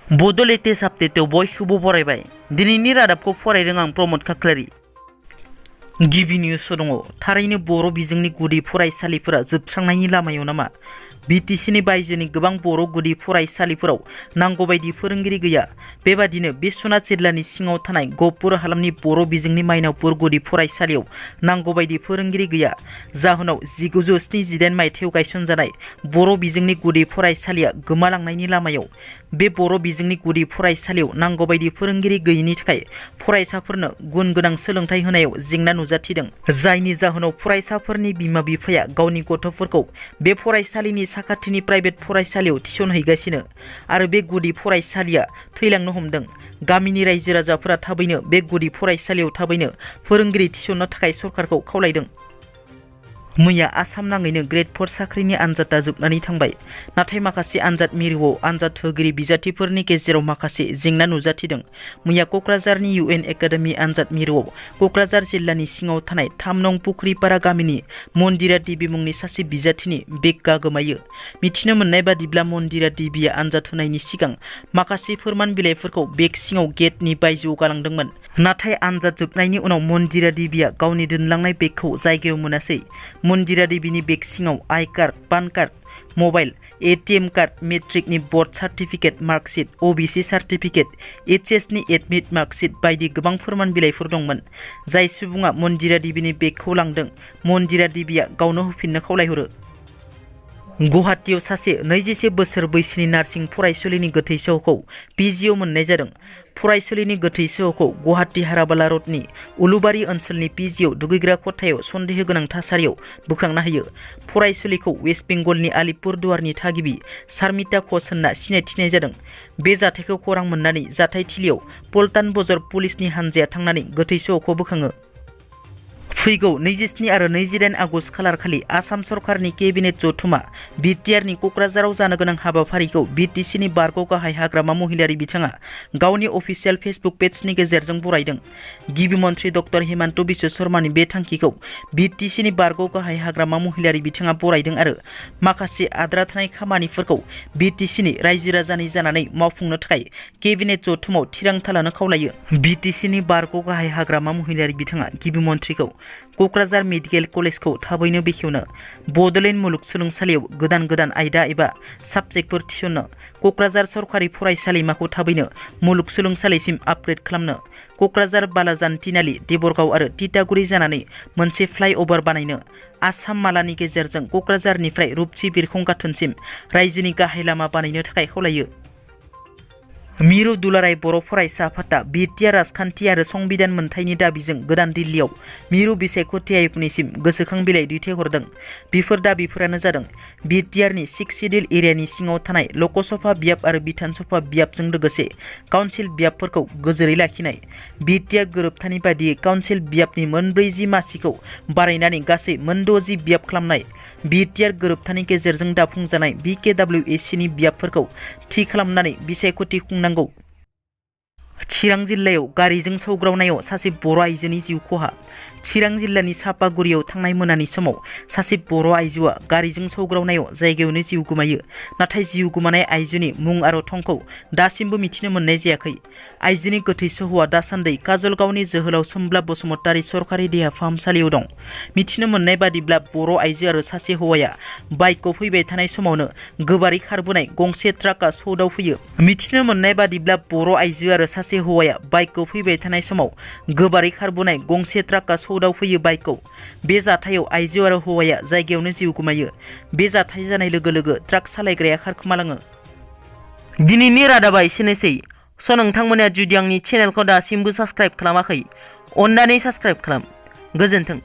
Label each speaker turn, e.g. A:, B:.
A: बड' लेटेस्ट आपडेटआव बयखौबो बरायबाय। दिनैनि रादाबखौ फरायदों आं प्रमद खाख्लारि। गिबि निउसआव दङ थारैनो बर' बिजोंनि गुदि फरायसालिफोरा जोबस्रांनायनि लामायाव नामा? बिटिसिनि बायजोनि गोबां बर' गुदि फरायसालिफोराव नांगौबायदि फोरोंगिरि गैया। बेबादिनो बिश्वनाथ जिल्लानि सिङाव थानाय गहपुर हालामनि बर' बिजोंनि मायनावपुर गुदि फरायसालियाव नांगौबायदि फोरोंगिरि गैया। जाहोनाव 1978 मायथाइयाव गायसनजानाय बर' बिजोंनि गुदि फरायसालिया गोमालांनायनि लामायाव। बे बर' बिजोंनि गुदि फरायसालियाव नांगौबायदि फोरोंगिरि गैयिनि थाखाय फरायसाफोरनो गुन गोनां सोलोंथाइ होनायाव जेंना नुजाथिदों। जायनि जाहोनाव फरायसाफोरनि बिमा बिफाया गावनि गथ'फोरखौ बे फरायसालिनि साखाथिनि प्राइभेट फरायसालियाव थिसनहैगासिनो आरो बे गुदि फरायसालिया थैलांनो हमदों। गामिनि रायजो राजाफोरा थाबैनो बे गुदि फरायसालियाव थाबैनो फोरोंगिरि थिसननो थाखाय सरकारखौ खावलायदों। मैया आसाम नाङैनो ग्रेड 4 साख्रिनि आनजादा जोबनानै थांबाय। नाथाय माखासे आनजाद मिरुआव आनजाद होगिरि बिजाथिफोरनि गेजेराव माखासे जेंना नुजाथिदों। मैया क'क्राझारनि UN एकाडेमि आनजाद मिरुआव क'क्राझार जिल्लानि सिङाव थानाय 3 नं पुखुरिपारा गामिनि मन्दिरा देबी मुंनि सासे बिजाथिनि बेगआ गोमायो। मिथिनो मोननाय बादिब्ला मन्दिरा देबीया आनजाद होनायनि सिगां माखासे फोरमान बिलाइफोरखौ बेग सिङाव गेटनि बायजोआव गालांदोंमोन। नाथाय आनजाद जोबनायनि उनाव मन्दिरा देबीया गावनि दोनलांनाय बेगखौ जायगायाव मोनासै। मन्दिरा देबीनि बेग सिङाव I card, PAN card, mobile, ATM card, मेट्रिकनि birth certificate marksheet, OBC certificate, HS नि एडमिट मार्कशीट बायदि गोबां फोरमान बिलाइफोर दंमोन। जाय सुबुङा मन्दिरा देबीनि बेगखौ लांदों, मन्दिरा देबीया गावनो होफिननो खावलायहरो। गुवाहाटीआव सासे 21 बोसोर बैसोनि नार्सिं फरायसुलिनि गोथै सह'खौ PGआव मोननाय जादों। फरायसुलिनि गोथै सह'खौ गुवाहाटी हाराबाला रडनि उलुबारी ओनसोलनि PGआव दुगैग्रा खथायाव सन्देह गोनां थासारियाव बोखांना होयो। फरायसुलिखौ वेस्ट बेंगलनि आलिपुरदुवारनि थागिबि सारमिता घ'ष होनना सिनायथिनाय जादों। बे जाथायखौ खौरां मोननानै जाथायथिलियाव पल्टन बजार पुलिसनि हानजाया थांनानै गोथै सह'खौ बोखाङो। फैगौ 27 आरो 28 आगस्ट खालारखालि आसाम सरकारनि केबिनेट जथुमा BTRनि क'क्राझाराव जानो गोनां हाबाफारिखौ BTCनि बारग' गाहाय हाग्रामा महिलारि बिथाङा गावनि अफिसियेल फेसबुक पेजनि गेजेरजों बरायदों। गिबि मन्थ्रि डक्टर हिमन्त बिश्व शर्मानि बे थांखिखौ BTCनि बारग' गाहाय हाग्रामा महिलारि बिथाङा बरायदों आरो माखासे आद्रा थानाय खामानिफोरखौ BTCनि रायजो राजानि जानानै मावफुंनो थाखाय केबिनेट जथुमाव थिरांथा लानो खावलायो। BTCनि बारग' गाहाय हाग्रामा महिलारि बिथाङा गिबि मन्थ्रिखौ क'क्राझार मेडिकेल कलेजखौ थाबैनो बेखेवनो, बड'लेण्ड मुलुगसोलोंसालियाव गोदान आयदा एबा साबजेक्टफोर थिसननो, क'क्राझार सरकारि फरायसालिमाखौ थाबैनो मुलुगसोलोंसालिसिम आपग्रेड खालामनो, क'क्राझार बालाजान तिनालि देबरगाव आरो तितागुरि जानानै मोनसे फ्लाइअभार बानायनो, आसाम मालानि गेजेरजों क'क्राझारनिफ्राय रुपसि बिरखं गाथोनसिम रायजोनि गाहाय लामा बानायनो थाखाय खावलायो। मिरु दुलाराय बर' फरायसा आफादआ BTR राजखान्थि आरो संबिधान मोनथायनि दाबिजों गोदान दिल्लीयाव मिरु बिसायख'थि आय'गनिसिम गोसोखां बिलाइ दैथायहरदों। बेफोर दाबिफोरानो जादों BTRनि 6 सिडिउल एरियानि सिङाव थानाय लकसभा बियाब आरो बिधान सभा बियाबजों लोगोसे काउन्सिल बियाबफोरखौ गोजोरै लाखिनाय, BTR गोरोबथानि बादियै काउन्सिल बियाबनि 40 मासिखौ बारायनानै गासै 60 बियाब खालामनाय, BTR गोरोबथानि गेजेरजों दाफुंजानाय BKWACनि बियाबफोरखौ थि खालामनानै बिसायख'थि खुंनांगौ। चिरां जिल्लायाव गारिजों सौग्रावनायाव सासे बर' आइजोनि जिउ खहा। चिरां जिल्लानि सापागुरियाव थांनाय मोनानि समाव सासे बर' आइजोआ गारिजों सौग्रावनायाव जायगायावनो जिउ गोमायो। नाथाय जिउ गोमानाय आइजोनि मुं आरो थंखौ दासिमबो मिथिनो मोननाय जायाखै। आइजोनि गोथै सह'आ दासान्दि काजलगावनि जोहोलाव सोमब्ला बसुमतारी सरकारि देहा फाहामसालियाव दं। मिथिनो मोननाय बादिब्ला बर' आइजो आरो सासे हौवाया बाइकआव फैबाय थानाय समावनो गोबारै खारबोनाय गंसे ट्राकआ सौदावफैयो। मिथिनो मोननाय बादिब्ला बर' आइजो आरो सासे हौवाया बाइकआव फैबाय थानाय समाव गोबारै खारबोनाय गंसे ट्राकआ सौदावफैयो बाइकखौ। बे जाथायाव आइजो आरो हौवाया जायगायावनो जिउ गोमायो। बे जाथाय जानाय लोगो लोगो ट्राक सालायग्राया खारखोमालाङो। दिनैनि रादाबा एसेनोसै। नोंथांमोना जुदि आंनि चेनेलखौ दासिमबो साबस्क्राइब खालामाखै, अन्नानै साबस्क्राइब खालाम। गोजोन्थों।